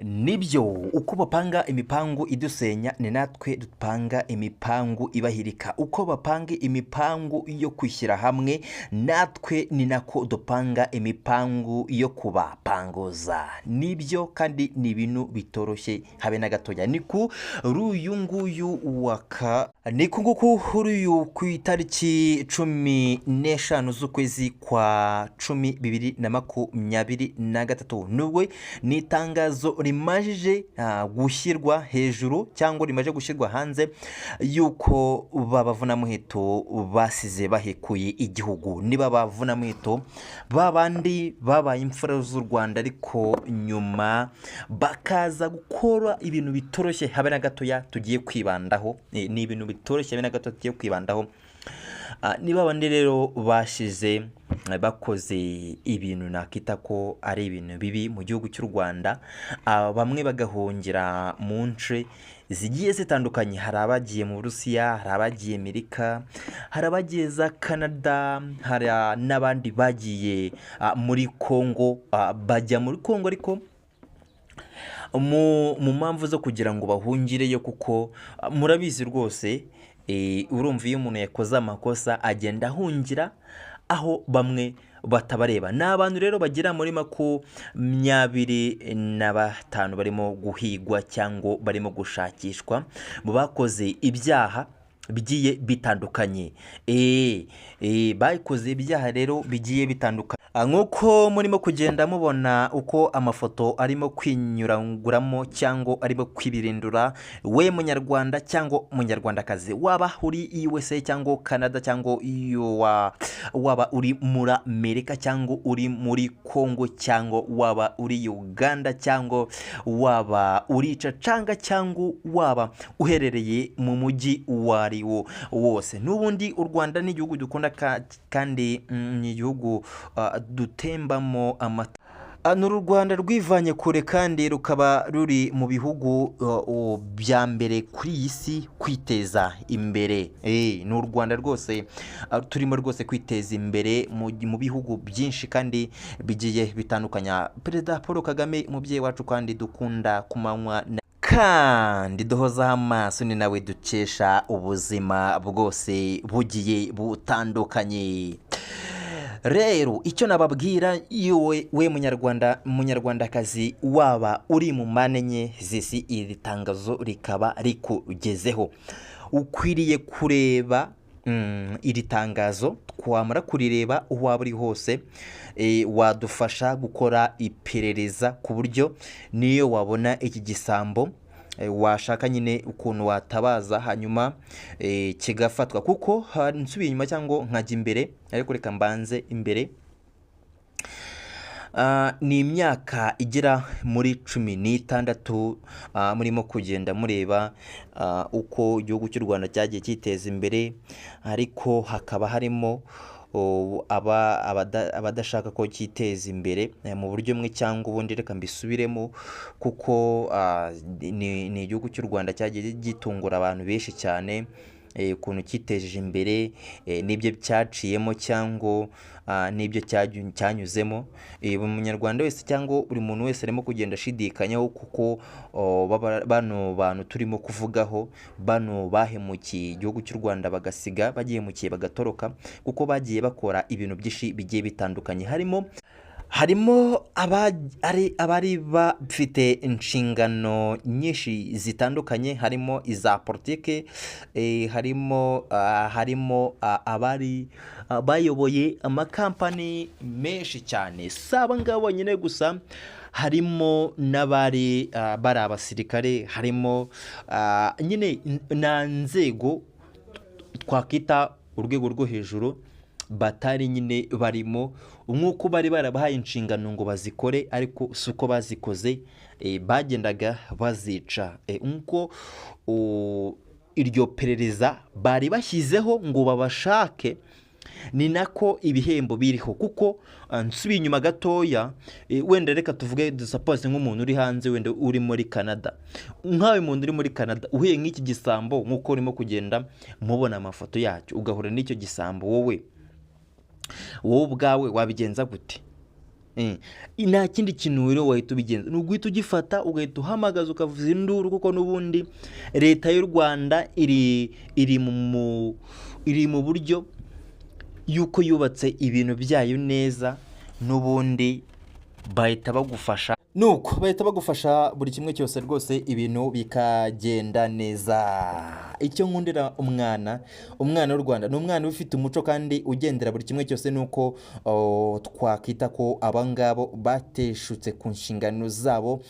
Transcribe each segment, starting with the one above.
Nibyo, uko bapanga imipangu idusenya ni natwe dupanga imipangu ibahirika. Uko bapanga imipangu yo kwishyira hamwe, natwe ni nako dupanga imipangu yo kubapanguza. Nibyo, kandi ni ibintu bitoroshye habe na gatoya. Ni kuri uyu nguyu waka ni ku nguku kuri uyu ku itariki 15 z'ukwezi kwa 10 2023, nubwo ni itangazo rimajije gushyirwa hejuru cyangwa rimaze gushyirwa hanze yuko babavunamuheto basize bahekuye igihugu. Niba bavunamuheto ba bandi babaye imfura z'u Rwanda, ariko nyuma bakaza gukora ibintu bitoroshye habe na gatoya tugiye kwibandaho. Ni ibintu bitoroshye habe na gato tugiye kwibandaho. Niba abandi rero bashize bakoze ibintu nakita ko ari ibintu bibi mu gihugu cy'u Rwanda, bamwe bagahungira mu nce zigiye zitandukanye. Hari abagiye mu Burusiya, hari abagiye Amerika, hari abagiye za Canada, hari n'abandi bagiye muri Congo, bajya muri Congo ariko mu mpamvu zo kugira ngo bahungireyo, kuko murabizi rwose, urumva iyo umuntu yakoze amakosa agenda ahungira aho bamwe batabareba. Ni abantu rero bagera muri 25 barimo guhigwa cyangwa barimo gushakishwa mu bakoze ibyaha bigiye bitandukanye. Bakoze ibyaha rero bigiye bitandukanye. Nk'uko murimo kugenda mubona uko amafoto arimo kwinyuraguramo cyangwa arimo kwibirindura, we munyarwanda cyangwa munyarwandakazi, waba uri USA cyangwa Canada cyangwa iyo waba uri muri Amerika cyangwa uri muri Congo cyangwa waba uri Uganda cyangwa waba uri Cacanga cyangwa waba uherereye mu mujyi uwo ari wo wose, n'ubundi u Rwanda ni igihugu dukunda kandi ni igihugu dutembamo amata. Ni uru Rwanda rwivanye kure kandi rukaba ruri mu bihugu bya mbere kuri iyi si kwiteza imbere. Ni u Rwanda rwose turimo rwose kwiteza imbere mu bihugu byinshi kandi bigiye bitandukanya. Perezida Paul Kagame, umubyeyi wacu kandi dukunda ku manywa kandi duhozaho amaso, ni nawe dukesha ubuzima bwose bugiye butandukanye. Rero icyo nababwira, iyo we munyarwanda, munyarwandakazi, waba uri mu mpande enye z'isi, iri tangazo rikaba rikugezeho, ukwiriye kureba iri tangazo. Twamara kurireba, aho waba uri hose, wadufasha gukora iperereza ku buryo niyo wabona iki gisambo, washaka nyine ukuntu watabaza hanyuma kigafatwa. Kuko nsubiye inyuma cyangwa nkajya imbere, ariko reka mbanze imbere. Ni imyaka igera muri 16 murimo kugenda mureba uko igihugu cy'u Rwanda cyagiye cyiteza imbere, ariko hakaba harimo abadashaka ko cyiteza imbere mu buryo bumwe cyangwa ubundi. Reka mbisubiremo, kuko ni igihugu cy'u Rwanda cyagiye gitungura abantu benshi cyane, ukuntu cyiteje imbere, n'ibyo cyaciyemo cyangwa n'ibyo cyanyuzemo. Buri munyarwanda wese cyangwa buri muntu wese arimo kugenda ashidikanyaho, kuko bano bantu turimo kuvugaho, bano bahemukiye igihugu cy'u Rwanda, bagasiga bagihemukiye bagatoroka, kuko bagiye bakora ibintu byinshi bigiye bitandukanye, harimo abari bafite inshingano nyinshi zitandukanye, harimo iza politike, harimo abari bayoboye amakampani menshi cyane. Si aba ngaba bonyine gusa, harimo n'abari bari abasirikare, harimo nyine na nzego twakwita urwego rwo hejuru batari nyine barimo, nk'uko bari barabahaye inshingano ngo bazikore, ariko si uko bazikoze, bagendaga bazica. Nk'uko iryo perereza bari bashyizeho ngo babashake, ni nako ibihembo biriho. Kuko nsubiye inyuma gatoya, wenda reka tuvuge, dusuppose nk'umuntu uri hanze, wenda uri muri Canada, nkawe muntu uri muri Canada uhuye nk'iki gisambo, nk'uko urimo kugenda mubona amafoto yacyo, ugahura n'icyo gisambo, wowe ubwawe wabigenza gute? Nta kindi kintu rero wahita ubigenza, ni uguhita ugifata, ugahita uhamagaza, ukavuza induru, kuko n'ubundi Leta y'u Rwanda iri mu buryo yuko yubatse ibintu byayo neza. N'ubundi bahita bagufasha, nuko bahita bagufasha buri kimwe cyose rwose, ibintu bikagenda neza. Icyo nkundira umwana w'u Rwanda, ni umwana ufite umuco kandi ugendera buri kimwe cyose. Ni uko, oh, twakita ko abangabo bateshutse ku nshingano zabo,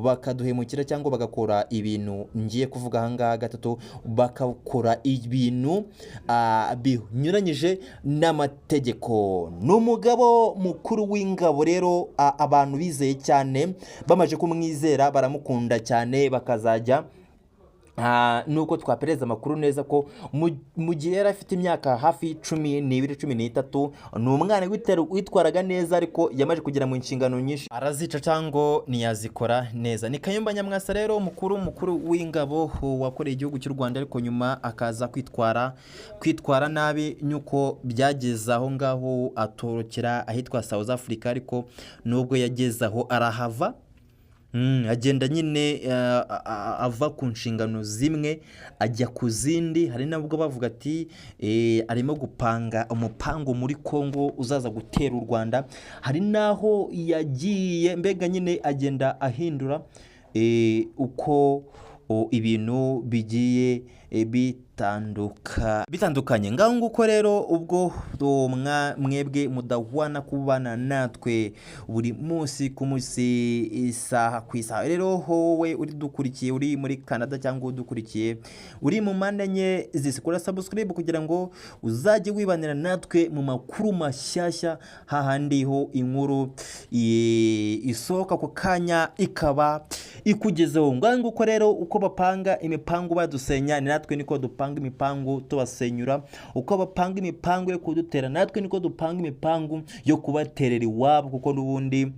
bakaduhemukira cyangwa bagakora ibintu ngiye kuvuga ahangaha gatatu, bagakora ibintu binyuranyije n'amategeko. Ni umugabo mukuru w'ingabo rero, abantu bizeye cyane, bamaze kumwizera baramukunda cyane, bakazajya nuko twapereza amakuru neza ko mu gihe yari afite imyaka hafi 12, 13, ni umwana witwaraga neza, ariko yamaze kugera mu nshingano nyinshi arazica cyangwa ntiyazikora neza. Ni Kayumba Nyamwasa rero, umukuru w'ingabo wakoreye igihugu cy'u Rwanda, ariko nyuma akaza kwitwara nabi, nyuko byageze aho ngaho atorokera ahitwa South Africa. Ariko nubwo yageze aho arahava, agenda nyine ava ku nshingano zimwe ajya ku zindi. Hari nabwo bavuga ati arimo gupanga umupango muri Congo uzaza gutera u Rwanda. Hari n'aho yagiye, mbega nyine agenda ahindura uko ibintu bigiye bitandukanye. Ngaho nguko rero, ubwo mwebwe mudahwana kubana natwe buri munsi ku munsi, isaha ku isaha. Rero wowe uri dukurikiye uri muri Canada cyangwa udukurikiye uri mu mpande enye z'isi, kora subscribe kugira ngo uzajye wibanira natwe mu makuru mashyashya, hahandi ho inkuru isohoka ako kanya ikaba ikugezeho. Ngaho nguko rero, uko bapanga imipangu badusenya, ni natwe niko dupanga imipangu tubasenyura. Uko bapanga imipangu yo kudutera, natwe niko dupanga imipangu yo kubaterera iwabo, kuko n'ubundi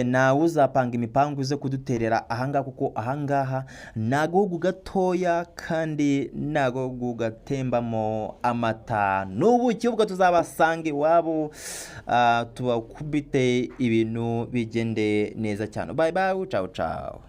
nawe uzapanga imipangu uze kuduterera ahangaha, kuko ahangaha ni agahugu gatoya kandi ni agahugu gatembamo amata n'ubuki. Ubwo tuzabasanga iwabo, tubakubite, ibintu bigende neza cyane. Bye bye, ciao ciao.